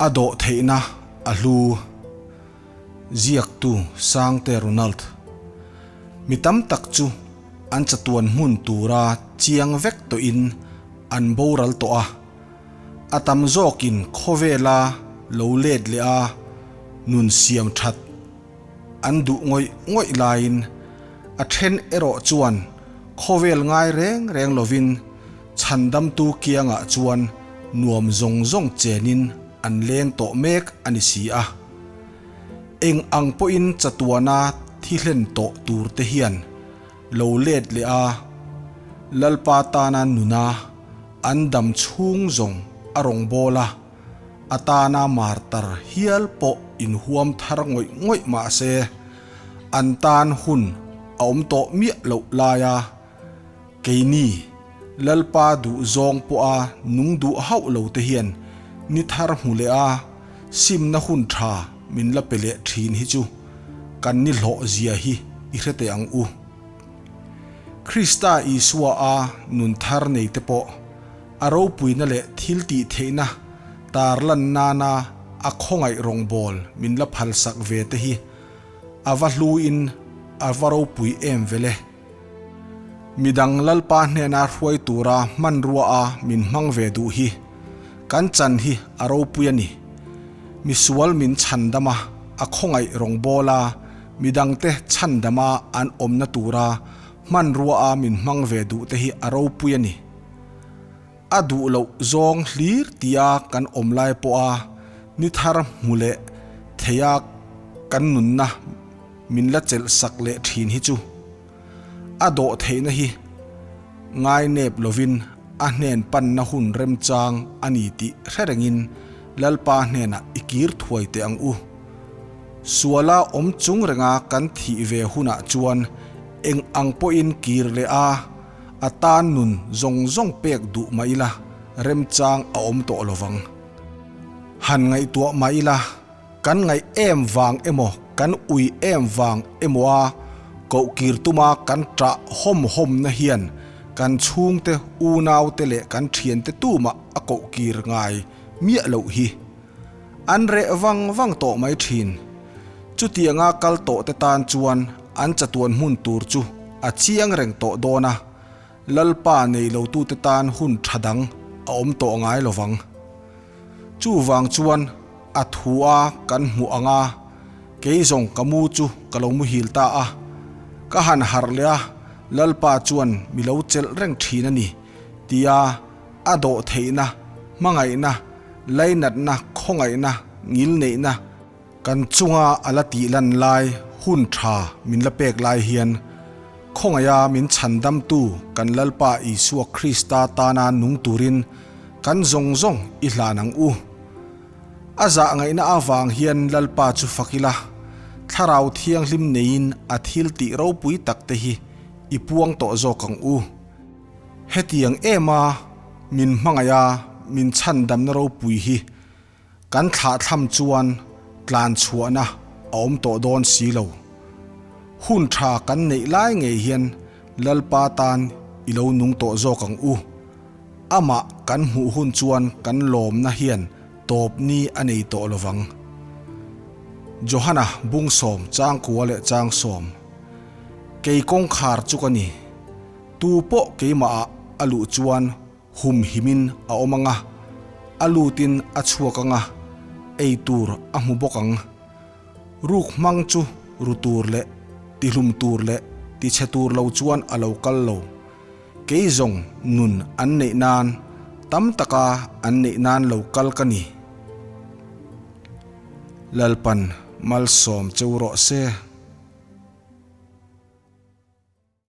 A dawhtheihna a hlu. Ziaktu Sangte Ronald. Mi tam tak chu an chatuan hmun tura chiang vek tawhin an boral tawh a. A tam zawkin khawvela lo let leh a nun siam that an duh ngawih ngawih laiin a then erawh chuan khawvel ngai reng reng lovin chhandamtu kiangah chuan nuam zawng zawng chenin an leng tawh mek a ni si a. Eng ang pawhin chatuana thi hlen tawh tur te hian lo let leh a, Lalpa tana nuna an dam chhung zawng a rawn bawl a, a tana martar hial pawh inhuam thar ngawih ngawih mah se, an tan hun a awm tawh miah loh laia keini Lalpa duh zawng pawha nung duh hauh lo te hian ni thar hmu leh a simna hun tha min la pe leh thin hi chu kan ni hlawh zia hi i hre teh ang u. Krista Isua a nun thar nei te pawh a ropuina leh thil tih theihna tarlan nana a khawngaih rawngbâwl min la phalsak ve te hi a va hluin a va ropui em vele. Midang Lalpa hnena hruai tura hmanrua a min hmang ve duh hi kan chan hi a ropui a ni. Misual min chhandam a, a khawngaih rawngbâwl a, midangte chhandama an awmna tura hmanrua a min hmang ve duh te hi a ropui a ni. A duh loh zawng hlir tia kan awm lai pawha ni thar hmu leh theia kan nunna min la chelh sak leh thin hi chu a dawh theihna hi ngai nep lovin a hnen panna hun remchang a ni tih hre rengin Lalpa hnenah i kir thuai teh ang u. Suala awm chung renga kan thih ve hunah chuan eng ang pawhin kir leh a, A tan nun zawng zawng pek duh mah ila remchang a awm tawh lo vang. Han ngaihtuah mah ila kan ngaih em vang emaw kan ui em vang emaw a koh kir tuma kan ṭah hawm hawmna hian kan chhungte unaute leh kan ṭhiante tumah a koh kir ngai miah loh hi an reh vang vang tawh mai ṭhin. Chutianga kal tawhte tan chuan an chatuan hmun tur chu a chiang reng tawh dawn a, Lalpa nei lotute tan hun tha dang a awm tawh ngai lo vang. Chuvang chuan a thu a kan hmuh ang a, kei zawng ka mu chu ka lo muhil ta a, ka han harh leh a, Lalpa chuan mi lo chelh reng thin a ni, tia a dawh theihna, hmangaihna, lainatna, khawngaihna, ngilneihna, Kan chunga a la tih lan lai hun tha min la pek lai hian khawngaiha min chhandamtu kan Lalpa Isua Krista tana nung turin kan zawng zawng i hlan ang u. A zah ngaihna avang hian Lalpa chu fak ila, Thlarau Thianghlim neiin a thil tih ropui takte hi i puang tawh zawk ang u. Hetiang ema min hmangaiha min chhandamna ropui hi Kan thlahthlam chuan tlan chhuahna a awm tawh dawn si lo. Hun tha kan neih lai ngei hian Lalpa tan i lo nung tawh zawk ang u. Amah kan hmuh hun chuan kan lawmna hian tawp ni a nei tawh lo vang. Johana bungsawm changkua leh changsawm. Kei kawngkhar chu ka ni. Tu pawh keimahah a luh chuan Hum himin a awm ang a, a lutin a chhuak ang a, ei tur a hmu bawk ang. Ruk hmang chu ru tur leh tihlum tur leh tichhe tur lo chuan a lo kal lo. Kei zawng nun an neih nan, tam taka an neih nan lo kal ka ni. Lalpan malsawm cheu rawh se.